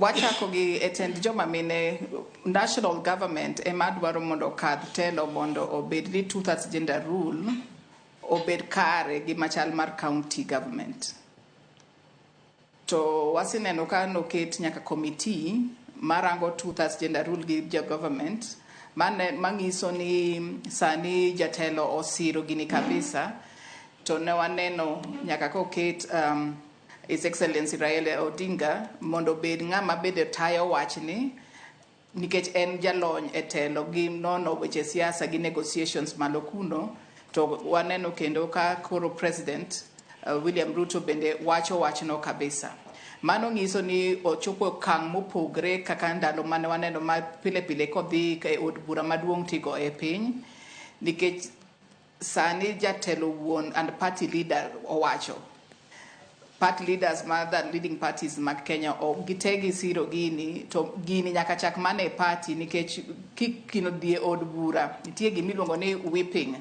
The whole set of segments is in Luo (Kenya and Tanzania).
Wachako gi e tend joma mine, national government ema dwaro mondo okadh telo mondo obed ni 2/3 gender rule obed kare gi machal mar county government. To waseneno ka noket nyaka committee marango 2/3 gender rule gi jo government mane manyiso ni sani jatelo osiro gini kabisa. To ne waneno nyaka koket His Excellency Raila Odinga mondo obed ng'ama bende tayo wachni, nikech en jalony e telo gi nono weche siasa gi negotiations malo kuno. To waneno kendo ka koro President William Ruto bende wacho wachno kabisa. Mano nyiso ni ochopo okang' mopogre kaka ndalo mane waneno ma pile pile kodhi e od bura maduong' tigoye piny, nikech sani jatelo wuon and party leader owacho. Party leaders ma the leading parties mag Kenya ok gite gisiro gini, to gini nyaka chak mana e party, nikech kikino dhi e od bura nitie gimiluongo ni whipping.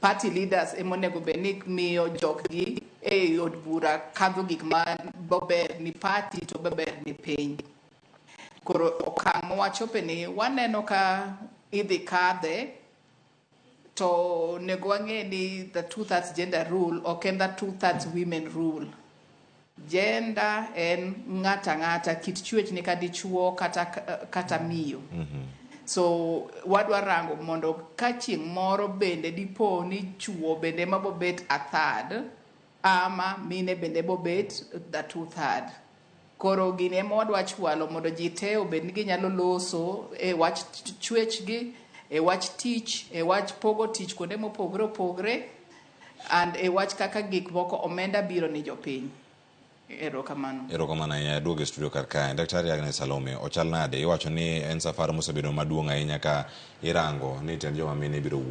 Party leaders emonego bed ni miyo joggi e od bura kadho gik ma bober ni party to bober ni piny. Koro okang' mawachope ni waneno ka idhi kadhe, to nego wang'e ni the 2/3 gender rule ok en the 2/3 women rule. Gender en ng'ata ng'ata, kit chwech ni ka dichuo kata miyo. So wadwa rango mondo ka chieng' moro bende dipo ni chuo bende ema bobet a third, ama mine bende bobet the 2/3. Koro gini ema wadwa chwalo mondo ji te obed ni ginyalo loso e wach chwechgi, e wach tich, e wach pogo tich kuonde mopogore opogore, and e wach kaka gik moko omenda biro ni jopiny. Erokamano. Erokamano ahinya. Aduogo e studio kar kae. Daktari Agnes Salome, ochal nade? Iwacho ni en safar mosebedo maduong' ahinya ka irango ni tend joma mine biro